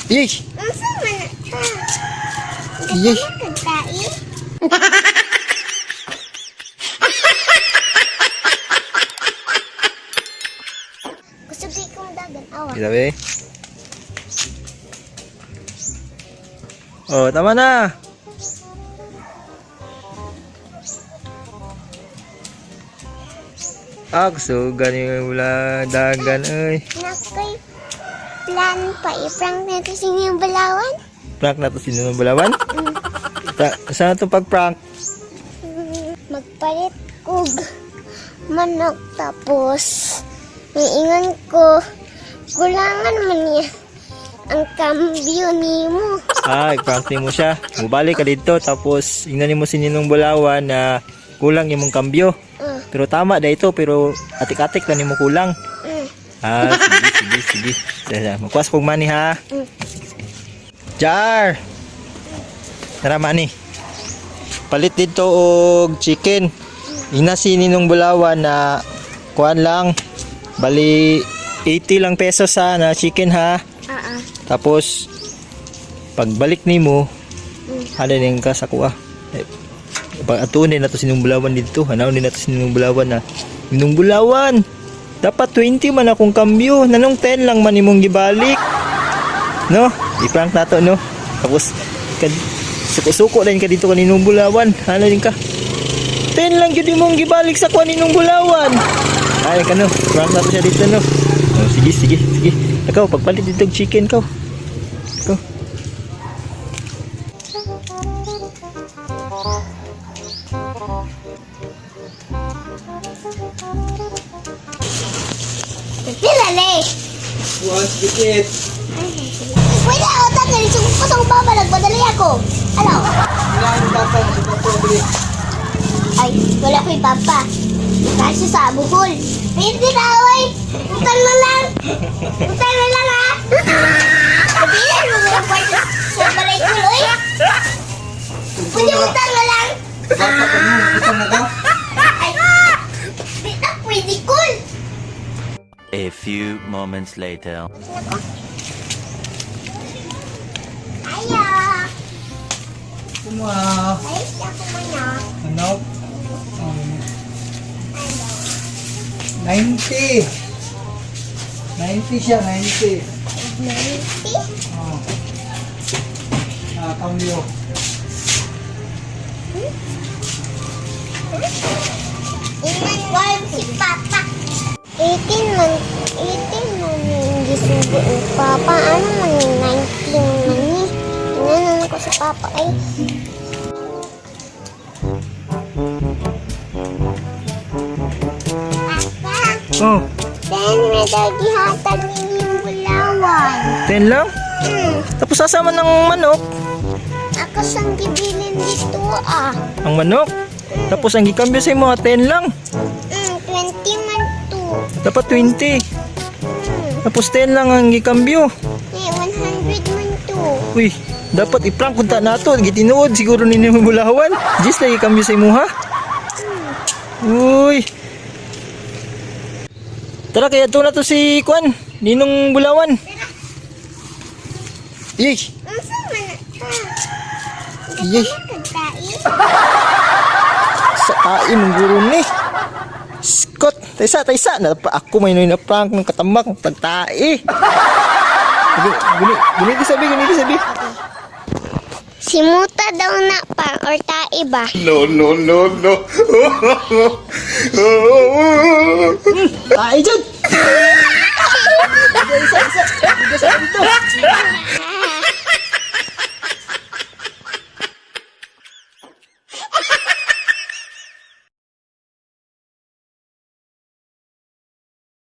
Yey! Unsa man na ka? Yey! Kagtai? Gusto ko kong dagan awa. Grabe. Oh, tama na. Ah, gusto gani wala dagan oy. Nakay plan pa i-prank na ito sa inyong balawan. Prank na to sino ng balawan? Saan na itong pag-prank? Magpalit kog manok tapos miingon ko kulangan man niya ang kambyo nimo. Ah, i-prank nimo siya. Mubalik ka dito tapos ingnan nimo si Ninong Bulawan na kulang imong kambyo. Pero tama da ito pero atik-atik lang nimo kulang. Ah, sige, sige, sige. Sige, magkuwas kog money ha. Jar. Tara money. Palit dito og chicken. Ina si Ninong Bulawan na kuan lang bali 80 lang pesos ha na chicken ha. Ah. Tapos pagbalik nimo ano ning ka sa kuha. Eh, pag atunin na to sinong Bulawan dito, hanaw din na to sinong Bulawan na. Ninong Bulawan. Dapat 20 man akong kambyo, nanong 10 lang man imong gibalik. No? I-prank na to no. Tapos kad suko-suko din ka dito kaninong Bulawan. Ano din ka? 10 lang gyud imong gibalik sa kuha ninong Bulawan. Ay kano, prank na to siya dito no. Oh, sige, sige, sige. Ikaw, pagpalit dito og chicken ko. Ikaw. Pila le. One dikit. Pwede ako tanggal sa ko sa baba nagpadali ako. Ano? Wala ang papa sa papa. Ay, wala ko'y papa. Kasi sa Bohol. Pwede na, oy! Utang na lang! Utang na lang, ha? Pwede mo mga kwarta sa balay ko, oy! Pwede utang na lang! Bata pa mo, utang na ka. Ay, di na pwede kul! A few moments later. Aya! Kuma. Ay, siya kumana. Ano? 90. 90 siya, 90. 90? Oh. Ah, cambio. Inan si Papa. 18 man, 18 man yung gisugo ni Papa. Ano man yung 19 man ni? Inanan ko si Papa ay. Papa, Oh, 10 na daw gihatag ninyong bulawan. 10 lang? Tapos sasama ng manok. Ako sang gibilin dito ah. Ang manok. Tapos ang gikambyo sa imo 10 lang. 20 man to. Dapat 20. Tapos 10 lang ang gikambyo. Eh, 100 man to. Uy, dapat i-prank kunta nato. Gitinuod siguro ninyo bulawan. Jis na gikambyo sa imo ha. Uy. Tara kaya to na to si Kwan, Ninong Bulawan. Yey, Unsa man na ka? yey. Kagtai? Sa tain ng guro ni. Scott, taysa, taysa. Na, ako may na prank ng katamak, ng pagtae. Guni, guni, guni sabi, guni sabi. Simuta daw na pa or tae ba? No, no, no, no. Tae dyan!